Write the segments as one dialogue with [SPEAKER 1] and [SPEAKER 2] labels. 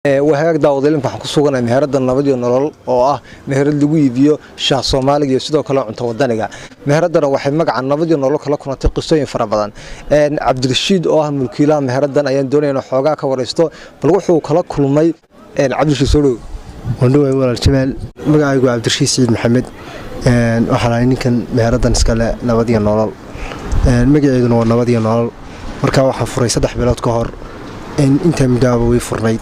[SPEAKER 1] Waa hagaag, daawadayaal. Waxaan ku suganahay meherada Nabad iyo Nolol, oo ah meherad lagu iibiyo shaah Soomaaliga iyo sidoo kale cunto wadaniga. Meheradana waxay magaca Nabad iyo Nolol kala kulantay qisooyin fara badan. Cabdirashiid, oo ah mulkiilaha meheradan, ayaan doonaya inuu xoogaa ka waraysto bal wuxuu kala kulmay. Cabdirashiid, soo dhow.
[SPEAKER 2] Wandhawaay, walaal Jamaal. Magacaygu waa Cabdirashiid Siciid Maxamed. Waxaan ahay ninkan meheradan iskale, Nabad iyo Nolol. Magaceeduna waa Nabad iyo Nolol. Markaa waxaan furay 3 bilood ka hor. Intaa muddaaba way furnayd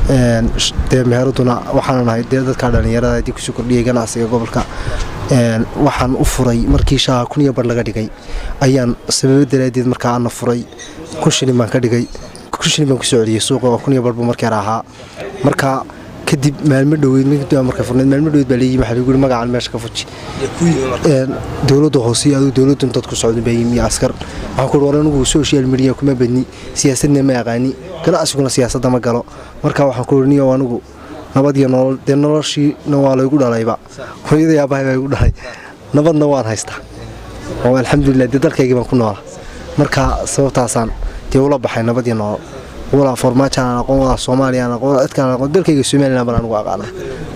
[SPEAKER 2] dee meheraduna. Waxaanan ahay dee dadka dhallinyarada haddii kusoo kordhiyay ganacsiga gobolka. Waxaan u furay markii shaaha 1,5 laga dhigay ayaan sababo daraadeed markaa ana furay. 1000 shilin baan ka dhigay, 1000 shilin baan kusoo celiyey suuqa, oo 1,5 buu markii hore ahaa. Marka kadib maalmo dhoweyd markay furnayd, maalmo dhoweyd baa leeyihi, waxaa lagu yiri magacan meesha ka fuji. Dowladda hoose iyo adigu dowladun dad ku socda baa yimi, askar. Waxaan ku war anigu social media kuma badni, siyaasadna ma aqaani, ganacsiguna siyaasadda ma galo. Marka waxaan ku iri, niyow, anigu Nabad iyo Nolol dee noloshiina waa laygu dhalayba, hooyadii aabahay baa igu dhalay, nabadna waan haystaa oo alxamdulilah dee dalkaygii baan ku noolaa. Marka sababtaasaan dee ula baxay Nabad iyo Nolol. Walaa Farmaajo aan aqoon, walaa Soomaaliya aan aqoon, walaa cidkaan aqoon, dalkayga Somaliland baan anigu aqaana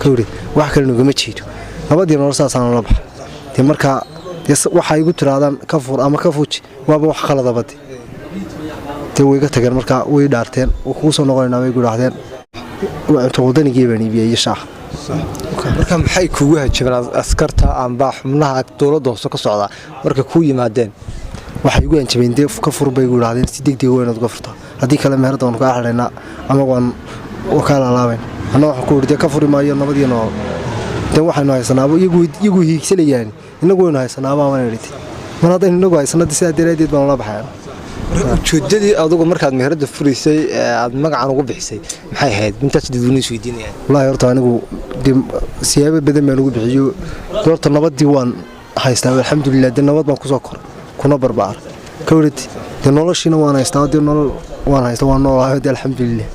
[SPEAKER 2] kawri, wax kale nogama jeedo. Nabad iyo Nolol saasaan ula baxay dee. Marka dee waxaa igu tiraadaan ka fur ama ka fuji waaba wax qaladaba dee way iga tageen. Marka way dhaarteen, way kugu soo noqonaynaa bay igu idhaahdeen. Cunto wadanigii baan iibiyey iyo shaaha.
[SPEAKER 1] Marka maxay kugu hajabeen askarta amba xubnaha dowladda hoose ka socda markay kuu yimaadeen?
[SPEAKER 2] Waxay igu hanjabeen dee ka fur bay igu idhahdeen, si degdega waa inaad uga furtaa, haddii kale meherada waan kaa xidhaynaa ama waan kaa laalaabayn. Anna waxaan ku idhi dee ka furi maayo. Nabad iyo Nolol dee waxaynu haysanaaba iyagu hiigsanayaan, innagu waynu haysanaaba amana idhiti mar haddaynu inagu haysano, sidaa daraaddeed baan ula baxay.
[SPEAKER 1] Ujeedadii adugu markaad meherada furaysay aad magacan ugu bixisay maxay ahayd? Intaas dadweynuhu is weydiinayaan.
[SPEAKER 2] Wallaahi horta anigu dee siyaabo badan baan ugu bixiyo. Horta nabadii waan haystaa, alxamdulilah. Dee nabad baan kusoo koray kuna barbaar kawrati. Dee noloshiina waan haystaa, dee nolol waan haystaa, waan noolahay dee, alxamdulilah.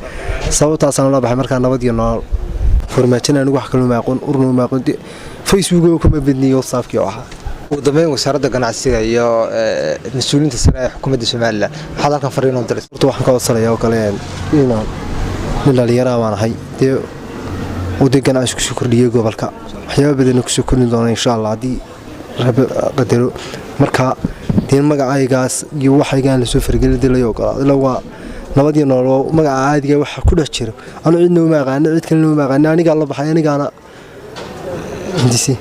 [SPEAKER 2] Sababtaasaan ula baxay markaa Nabad iyo Nolol. Farmaajana anigu wax kaloo ma aqoon, urna ma aqoon, Facebook kuma badniyo, WhatsAppkii oo ahaa.
[SPEAKER 1] Ugu dambeyn, Wasaaradda Ganacsiga iyo mas-uuliyiinta sare ee xukuumadda Somaliland maxaad halkan fariin oo diray?
[SPEAKER 2] Horta waxaan ka codsanayaa oo kale inaan nin dhalinyaraha baan ahay dee, oo dee ganacsi kusoo kordhiyey gobolka, waxyaaba badanna kusoo kordhin doona insha Allah haddii Rabbi qadaro. Marka dee magacaygaas iyo waxaygaan lasoo fargelin dee lay ogolaado, ila waa Nabad iyo Nolol magaca caadiga waxa ku dhex jiro. Anu cidna uma aqaano, cid kalena uma aqaano, anigaa la baxay, anigaana hindisi.